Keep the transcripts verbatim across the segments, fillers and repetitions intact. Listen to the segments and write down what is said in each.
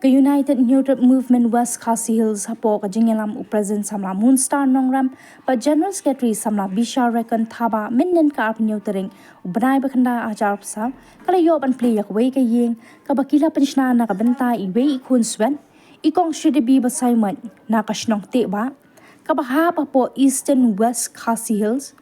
United Hynñiewtrep Movement West Khasi Hills hapoh ka jingïalam u President Samla Moonstar Nongrem bad General Secretary Samla Bisha Rekon Thabah mynnin ka arphew hynñiew tarik u bnai ba khyndai arhajar arphew saw ka la ïoh ban plie ïa kawei ka ïing kaba ki la pynshna na ka bynta iwei i khun swet i Kong Sridevi Basaiawmoit na ka shnong Tehbah kaba hap hapoh Eastern West Khasi Hills.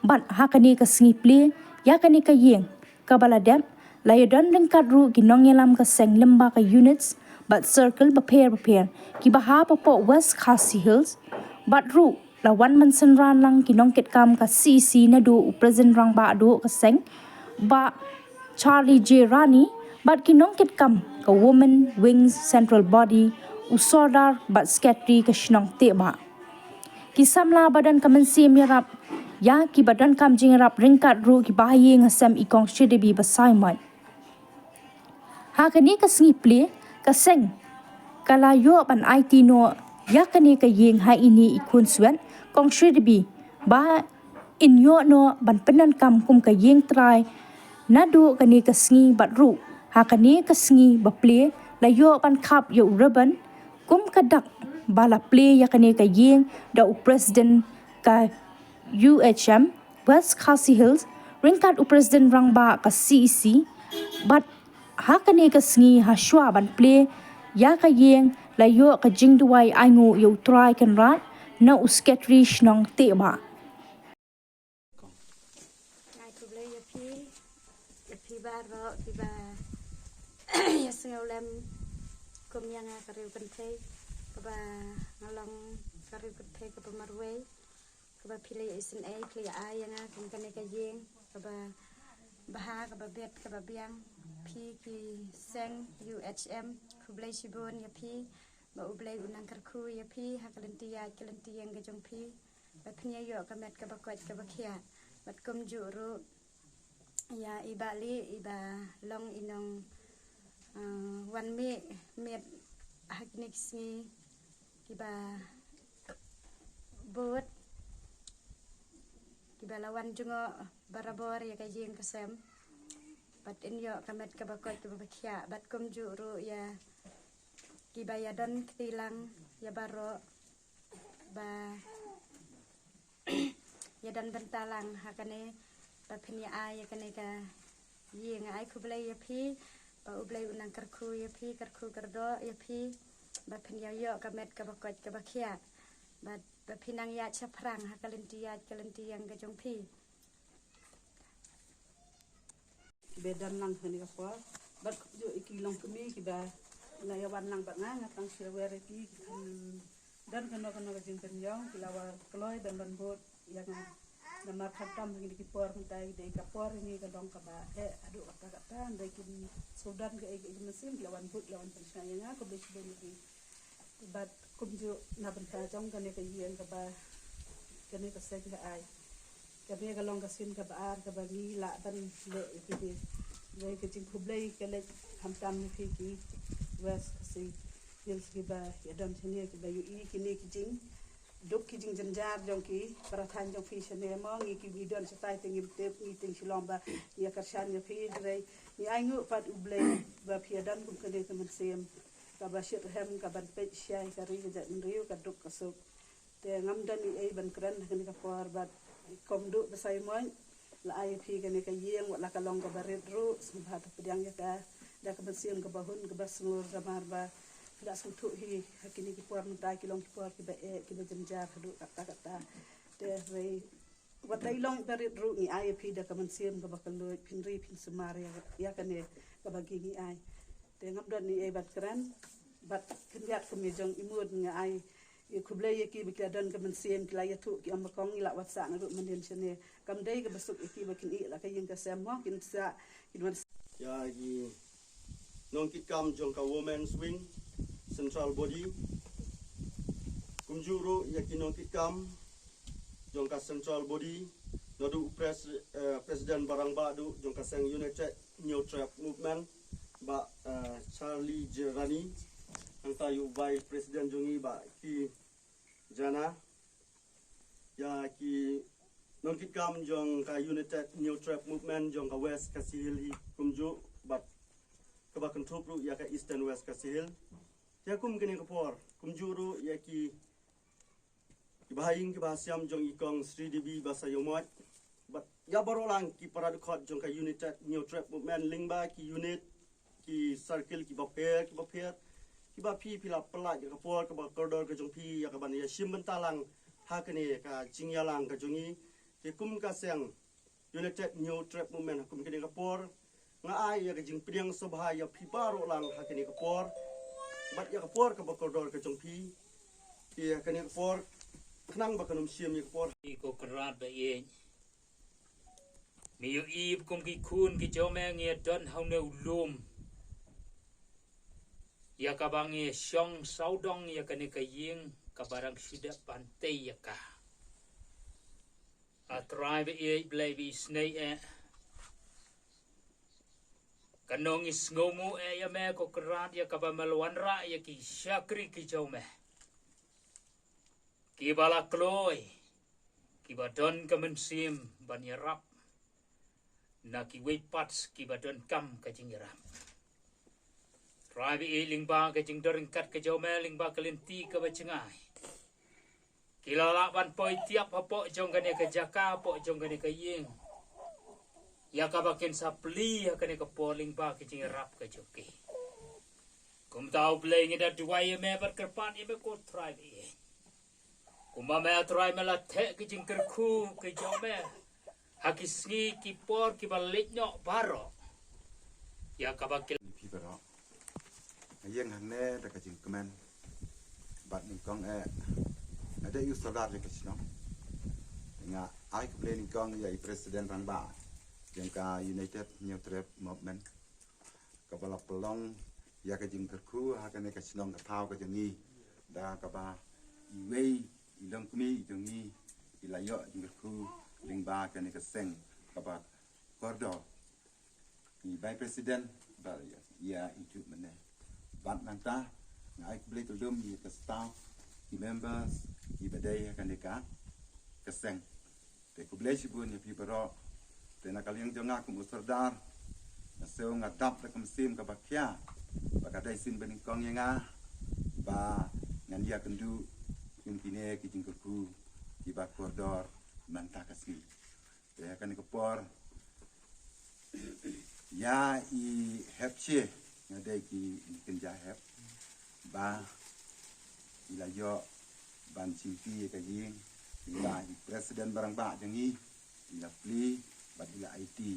Bad ha kane ka sngi plie ïa kane ka ïing kaba la dep la ïadon ryngkat ruh ki nongïalam ka seng lyngba ka units bad circle bapher bapher kiba hap hapoh West Khasi Hills. Bad ruh la wan ban synran lang ki nongkitkam ka C E C naduh u President Rangbah duh ka seng Bah Charlie J Rani bad ki nongkitkam ka Women Wings Central Body, u Sordar bad Secretary ka shnong Tehbah. Ki samla ba don ka mynsiem ïarap ïa kiba donkam jingïarap ryngkat ruh ki bahaïing ha sem i Kong Sridevi Basaiawmoit. Ha kane ka sngi plie ka seng ka la ïoh ban aiti noh ïa kane ka ïing ha ine i khun swet Kong Sridevi ba in ïoh noh ban pyndonkam kum ka ïing trai naduh kane ka sngi bad ruh ha kane ka sngi ba plie la ïoh ban khap ïa u ribbon kum ka dak ba la plie ïa kane ka ïing da u President ka U H M West Khasi Hills ryngkat u President Rangbah ka C E C. Bad ha kane ka sngi ha shuwa ban plie ïa ka ïing la ïoh ka jingduwai ainguh ïa u Trai Kynrad na u Secretary shnong Tehbah. Ngai khublei ïa phi, ïa phi baroh kiba ïa sngewlem kum ïa nga ka riew kynthei kaba nga long ka riew kynthei kaba marwei. Kaba phi la isynei phi la ai ïa nga kum kane ka ïing kaba bha kaba bet kaba biang. Phi ki seng U H M khublei shibun ïa phi. Ba U Blei u nang kyrkhu ïa phi ha ka lynti ïaid ka lynti ïeng ka jong phi. Ba phin ïa ïoh ka met kaba koit kaba khiah. Bad kumjuh ruh ïa i Bah Lieh iba long i nong, uh, wan mih miet ha kine ki sngi kiba bud kiba la wan jngoh barabor ïa ka ïing ka sem. Bad in ïoh ka met kaba koit kaba khiah bad kumjuh ruh ïa kiba ïa don kti lang ïa baroh ba ïa don bynta lang ha kane ba phin ïa ai ïa kane ka ïing. Ai khublei ïa phi ba U Blei u nang kyrkhu ïa phi kyrkhu kyrdoh ïa phi ba phin ïa ïoh ka met kaba koit kaba khiah. Bad ba phin nang ïaid shaphrang ha ka lynti ïaid ka lynti ïeng ka jong phi. Kiba don lang ha kane ka por bad kumjuh ïa ki long kmie kiba la ïa wan lang bad nga, nga tang shu wer ïa ki, ki khlem don kano kano ka jingpynïaid, ki la wan kloi ban ban bud ïa nga. Namar khamtam ha kine ki por mynta ki dei ka por ngi ka long kaba eh haduh katta katta, hynrei kim sngewdon kaei kaei ka mynsiem, ki la wan bud, la wan pynshai ïa nga, khublei shibun ïa ki. Bad kumjuh na bynta jong kane ka ïing kaba, kane ka seng ka ai. Kane ka long ka sien kaba ar kaba ngi lah ban leh ïa kine. Ngi ka jingkhublei ka leit khamtam ïa phi ki West Khasi Hills kiba ïa don shane kiba ïohi kine ki jingduk ki jingjynjar jong ki para thaiñ jong phi shane mo, ngi ki ngi don shatai te ngim tip, ngi teng Shillong ba ngi ïa kyrshan ïa phi, hynrei ngi ainguh pat U Blei ba phi ïa don kum kane ka mynsiem kaba shitrhem kaban peit shai ka ri ka jaitbynriew ka duk ka suk. Te ngam don ei ei ban kren ha kane ka por bad Kong Duh Basaiawmoit la ai ïa phi kane ka ïing, wat la ka long kaba rit ruh, sngewbha to pdiang ïa ka da ka mynsiem kaba hun kaba sngur, namar ba phi la sngewthuh hi ha kine ki por mynta ki long ki por kiba eh kiba jynjar haduh katta katta. Te hynrei wat la i long iba rit ruh ngi ai ïa phi da ka mynsiem kaba kylluid, phin ri phin sumar ïa, ïa kane kaba ki ngi ai. Te ngam don ei ei ban kren bad khyndiat kum ïa jong i mut nga ai ïa khublei ïa ki ba ki la don ka mynsiem, ki la ïathuh, ki ong ba kong ngi la wan sah naduh mynnin shane. Kam dei kaba suk ïa ki ba kin ïeh la ka ïing ka sem mo, kin sah, kin wan. Ïa ki nongkitkam jong ka Women's Wing Central Body, kumjuh ruh ïa ki nongkitkam jong ka Central Body, naduh u pres-, eh, President ba rangbah duh jong ka seng United Hynñiewtrep Movement, Bah, eh, Charlie J Rani, hangta ïa u Vice President jong ngi Bah Ki Jana, ïa ki nongkitkam jong ka United Hynñiewtrep Movement jong ka West Khasi Hills hi kumjuh, bad kaba kynthup ruh ïa ka Eastern West Khasi Hills. Te kum kane ka por, kumjuh ruh ïa ki, ki bahaïing ki bahasiam jong i kong Sri Devi Basaiawmoit, bad ïa baroh lang ki para dkhot jong ka United Hynñiewtrep Movement lyngba ki unit, ki circle ki bapher ki bapher, kiba phi phi la pynlait ïa ka por kaba kordor ka jong phi ïa kaban ïashim bynta lang ha kane ka jingïalang ka jong i. Te kum ka seng United Hynñiewtrep Movement, ha kum kane ka por nga ai ïa ka jingpdiang sngewbha ïa phi baroh lang ha kane ka por, bad ïa ka por kaba kordor ka jong phi. Te ha kane ka por, khnang ba kan ym shim ïa ka por. Ïa ko Kynrad ba ïeit, me ïohi ba kum ki khun ki jong me ngi ïa don ha une u lum, ïa kaba ngi ïa shong sawdong ïa kane ka ïing kaba dang shu dep ban tei ïa ka. A Trai ba ïeit, Blei ba isynei eh, kano ngi sngewnguh eh ïa me ko Kynrad ïa kaba me la wanrah ïa ki shakri ki jong me, kiba la kloi, kiba don ka mynsiem ban ïarap, na kiwei pat kiba donkam ka jingïarap. Trai ba ïeit, lyngba ka jingdon ryngkat ka jong me, lyngba ka lynti kaba jngai, ki la lah ban poi tiap hapoh jong kane ka jaka, hapoh jong kane ka ïing, ïa kaba kin sa plie ha kane ka por lyngba ka jingïarap ka jong ki. Kumta U Blei ngi da duwai ïa me bad kyrpad ïa me ko Trai ba ïeit, kumba me A Trai me la theh ka jingkyrkhu ka jong me ha ki sngi ki por kiba leit noh baroh, ïa kaba ki... Phi baroh, nga ïeng hangne da ka jingkmen bad nyngkong eh, nga dei u sordar jong ka shnong. Nga ai khublei nyngkong ïa i President Rangbah jong ka United Hynñiewtrep Movement, kaba la pynlong ïa ka jingkyrkhu ha kane ka shnong ka thaw ka jong ngi, da kaba iwei i longkmie i jong ngi i la ïoh jingkyrkhu lyngba kane ka seng kaba kordor. I Vice President ba ïa, ïa i ju mynne. Bad nangta nga ai khublei kyllum ïa ka staff, ki members kiba dei ha kane ka, ka seng. Te khublei shibun ïa phi baroh. Te na ka liang jong nga kum u sordar, nga sngew nga dap da ka mynsiem kaba khia ba ka dei sien ba nyngkong ïa nga ba ngan ïakynduh kum kine ki jingkyrkhu kiba kordor mynta ka sngi. Te ha kane ka por, ïa i hep shi, nga dei ki, kynja hep ba i la ïoh ban shimti ïa ka ïing, i la i President ba rangbah jong ngi i la plie bad i la aiti.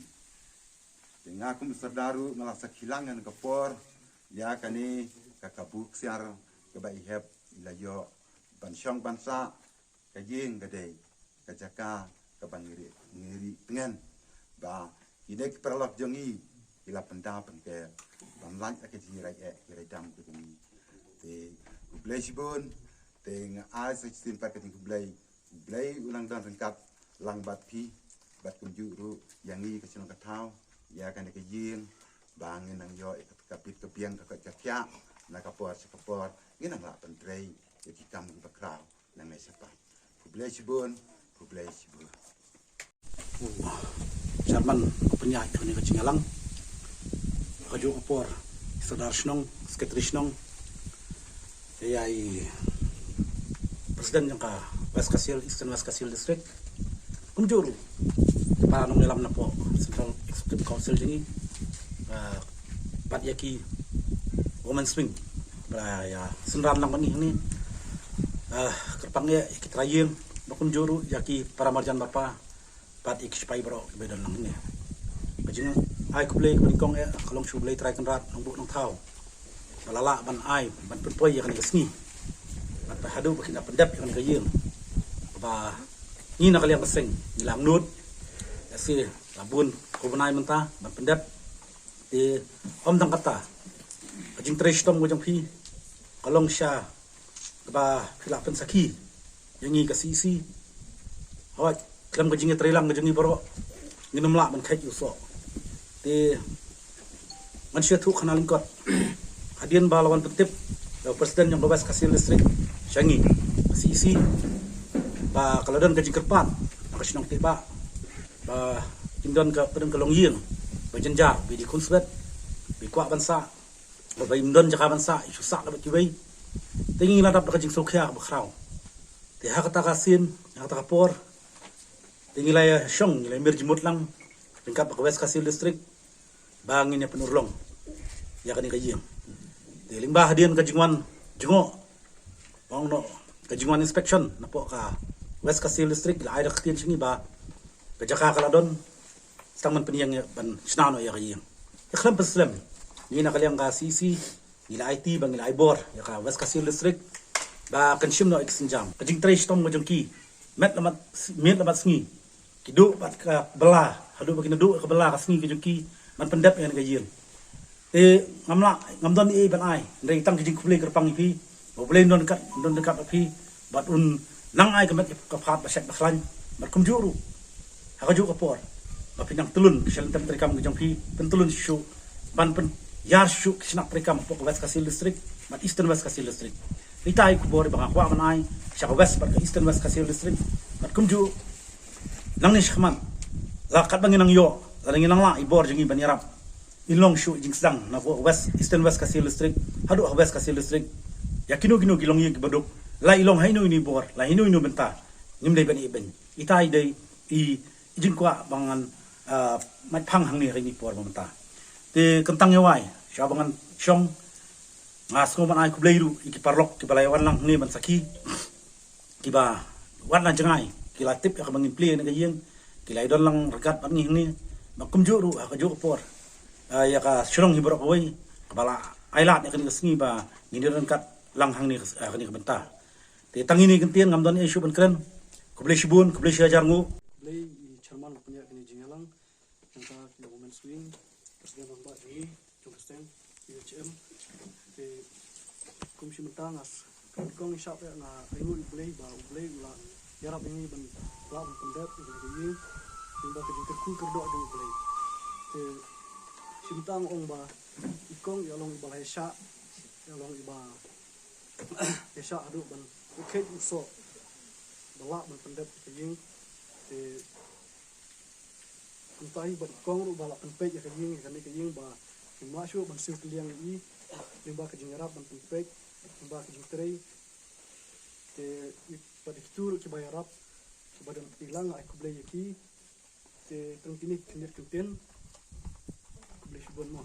Te nga kum sordar ruh nga la sakhi lang ha kane ka por ïa kane ka kabu ksiar kaba i hep i la ïoh ban shong ban sah. Ka ïing ka dei ka jaka kaba ngi ri, ngi ri tngen ba kine ki paralok jong ngi ki la pynda pynker ban lait ïa ka jingïarai eh, ïarai dam ka jong ngi. Te khublei shibun. Te nga ai sa shisien pat ka jingkhublei, U Blei u nang don ryngkat lang bad phi bad kumjuh ruh ïa ngi ka shnong ka thaw, ïa kane ka ïing, ba ngin nang ïoh ïa ka bit ka biang ka koit ka khiah na ka por sha ka por, ngin nang lah pyntrei ïa ki kam kiba khraw. Nang ai shapat. Khublei shibun, khublei shibun. Chairman ka pynïaid kane ka jingïalang. Ka juh ka por, Sordar Shnong, Secretary Shnong, ïa i President jong ka West Khasi Hills, Eastern West Khasi Hills District. Kumjuh ruh para nongïalam napoh Central Executive Council jong ngi, ah, bad ïa ki Women's Wing ba la ïa synran lang bad ngi hangne. Ah, kyrpang ïa ki trai ïing, ba kumjuh ruh ïa ki para marjan bapa bad ïa ki shipai baroh kiba don lang hangne. Ka jingai khublei kaba nyngkong eh ka long sha U Blei Trai Kynrad Nongbuh Nongthaw ba la lah ban ai ban pynpoi ïa kane ka sngi. Bad haduh ba kin da pyndep ïa kane ka ïing, ba ngi na ka liang ka seng ngi la angnud, lehse la bun ka bnai mynta ban pyndep. Te ym tang katta, ka jingtrei shitom ka jong phi ka long sha kaba phi la pynsakhi ïa ngi ka C E C. Hooid, khlem ka jingïatreilang ka jong ngi baroh, ngin ym lah ban kheit ïa u soh. Te ngan shu ïathuh khana lyngkot. Hadien ba la wan pyntip da u President jong ka West Khasi Hills District sha ngi, ka C E C, ba ka la don ka jingkyrpad na ka shnong Tehbah ba kin don ka, pdeng ka longïing ba jynjar, ba i dei khun swet, ba i kwah ban sah. Ba ba im don jaka ban sah, i shu sah la bad kiwei. Te ngi la dap da ka jingsngewkhia kaba khraw. Te ha kata ka sien, ha kata ka por, te ngi la ïa shong, ngi la mir jingmut lang ryngkat bad ka West Khasi Hills District, ba ngin ïa pynurlong ïa kane ka ïing. Te lyngba hadien ka jingwan jngoh, ong noh, ka jingwan inspection napoh ka West Khasi Hills District, la ai da ka ktien sha ngi ba ka jaka ka la don, tang ban pynïeng ïa, ban shna noh ïa ka ïing. Ïa khlem pynslem, ngi na ka liang ka C E C, ngi la aiti ba ngi la ai bor ïa ka West Khasi Hills District ba kan shim noh ïa ki sienjam. Ka jingtrei shitom ka jong ki, miet la mat, miet la mat sngi, ki duh bad ka bylla, haduh ba kin duh ka bylla ka sngi ka jong ki ban pyndep ïa kane ka ïing. Te ngam lah, ngam don ei ei ban ai, hynrei tang ka jingkhublei kyrpang ïa phi, ba U Blei un don ryngkat, un don ryngkat bad phi, bad un nang ai ka met ka phad ba shet ba khlaiñ, bad kumjuh ruh ha kajuh ka por ba phi nang tylun ki shlem tem treikam ki jong phi, pyntlun shuh, ban pynïar shuh ki shnat treikam hapoh ka West Khasi Hills District bad Eastern West Khasi Hills District. Ita i khubor ba nga kwah ban ai sha ka West bad ka Eastern West Khasi Hills District, bad kumjuh nangne shakhmat, la katba ngi nang ïoh, la ngi nang lah i bor jong ngi ban ïarap, in long shuh i jingsdang napoh West, Eastern West Khasi Hills District haduh ha West Khasi Hills District. Ïa kino kino ki longïing kiba duk, la i long ha ino ino i bor, la ha ino ino bynta, ngim dei ban ïeh beiñ. Ita i dei i, i jingkwah ba ngan, ah, mait phang hangne ha kine ki por ba mynta. Te kyntang ïa wai, sha ba ngan shong, nga sngew ban ai khublei ruh ïa ki paralok kiba la ïa wan lang hangne ban sakhi, kiba wat la jngai, ki la tip ïa kaba ngin plie ïa kane ka ïing, ki la ïa don lang ryngkat bad ngi hangne. Bad kumjuh ruh ha kajuh ka por, ah, ïa ka shnong hi baroh kawei kaba la ai lad ïa kane ka sngi ba ngin ïa don ryngkat lang hangne ka, ah, kane ka bynta. Te tang ine i kyntien, ngam don ei ei shuh ban kren. Khublei shibun, khublei shihajar nguh. Khublei i chairman ba pynïaid kane ka jingïalang, nangta ki Women's Wing, president rangbah jong ngi jong ka seng, U H M. Te kum shi mynta nga s-, kong i shap ïa, nga ainguh ïa U Blei ba U Blei u la ïarap ïa ngi ban lah ban pyndep ïa kane ka ïing lyngba ka jingkyrkhu kyrdoh jong U Blei. Te shi mynta nga ong ba i kong i long iba la ïa shah, i long iba ïa shah haduh ban u kheit u soh ba lah ban pyndep ïa ka ïing. Te kumta hi bad i kong ruh ba la pynpeit ïa ka ïing, ïa kane ka ïing ba ngim lah shuh ban siew kylliang ïa i lyngba ka jingïarap ban pynpeit, lyngba ka jingtrei. Te i bad kito ruh kiba ïarap, kiba don pyrshah lang, ai khublei ïa ki. Te tang kine ki kyntien, khublei shibun mo.